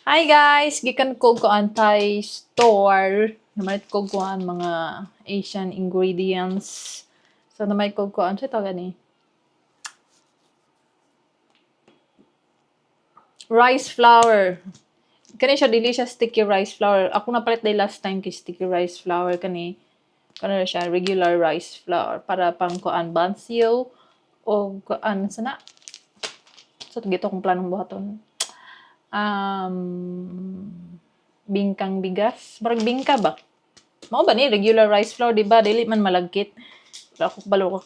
Hi guys! Gikan ko kuan Thai store. Namalit ko kuan mga Asian ingredients. So namalit ko kuan sa tawag ni rice flour. Kani siya, dili siya sticky rice flour. Ako napalit day last time kay sticky rice flour kani. Kano siya, regular rice flour para pang kuan bansyo o kuan sana. So gito kong planong buhaton. Bingkang bigas. Murag bingka ba? Mao ba ni regular rice flour, di ba? Dili man malagkit. Wala ako balo ko.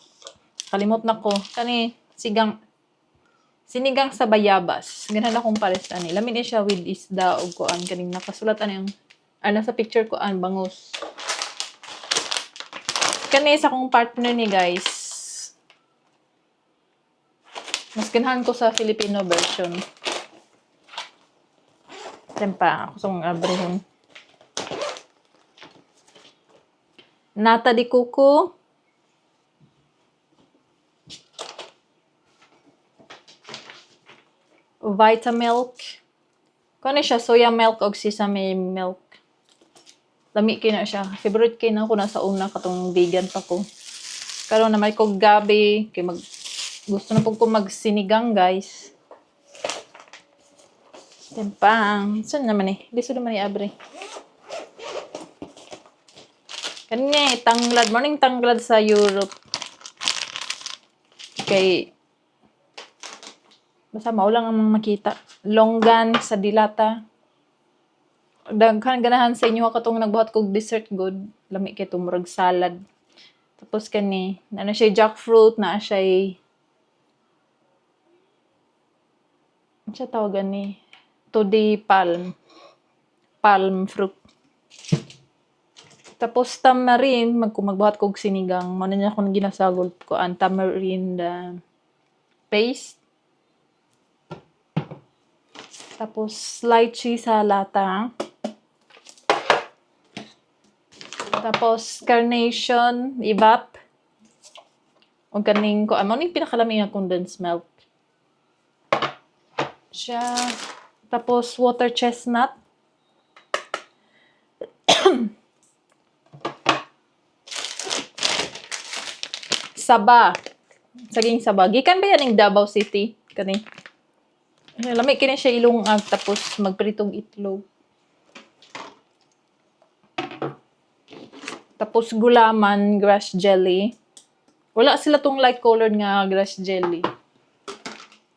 Kalimot na ko. Kani sigang sinigang sa bayabas. Ganahan akong pares ani. Lamin ni siya with isda og kuan kaning nakasulat ani ang nasa picture kuan bangus. Kani sa akong partner ni guys. Mas ganahan ko sa Filipino version. Tempa, ako sa kong abrehon. Nata di kuko. Vitamilk. Kuno siya, soya milk og sesame milk. Lami kay na siya. Favorite kay na ako na sa una katong vegan pa ko. Karon na may kog gabi kay mag gusto na pud ko magsinigang, guys. Tempang. Saan naman eh? Lisod naman i-abre. Kani, tanglad. Morning tanglad sa Europe. Kay, basta mao lang ang makita. Longgan sa dilata. Daghan ganahan sa inyo katong nagbuhat kog dessert good. Lami kay tumurag salad. Tapos kani, na siya jackfruit, na siya ano siya tawagan ni? Tudi palm. Palm fruit. Tapos tamarind, magbuhat kog sinigang. Mao na niya akong ginasagol ko ang tamarind paste. Tapos lychee sa lata. Tapos carnation, evap. O kaning ko, ano yung pinakalami nga condensed milk. Siya. Tapos water chestnut. Saba. Saging saba. Gikan ba yan ng Davao City? Kani. Lami kini siya ilungag tapos magpritong itlog. Tapos gulaman, grass jelly. Wala sila tong light colored nga grass jelly.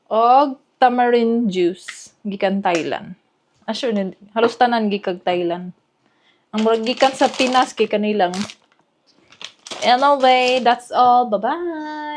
Og tamarind juice gikan Thailand. Ah, sure, halos tanan gikag Thailand. Ang murag gikan sa Pinas kay kanilang. Anyway, that's all. Bye-bye.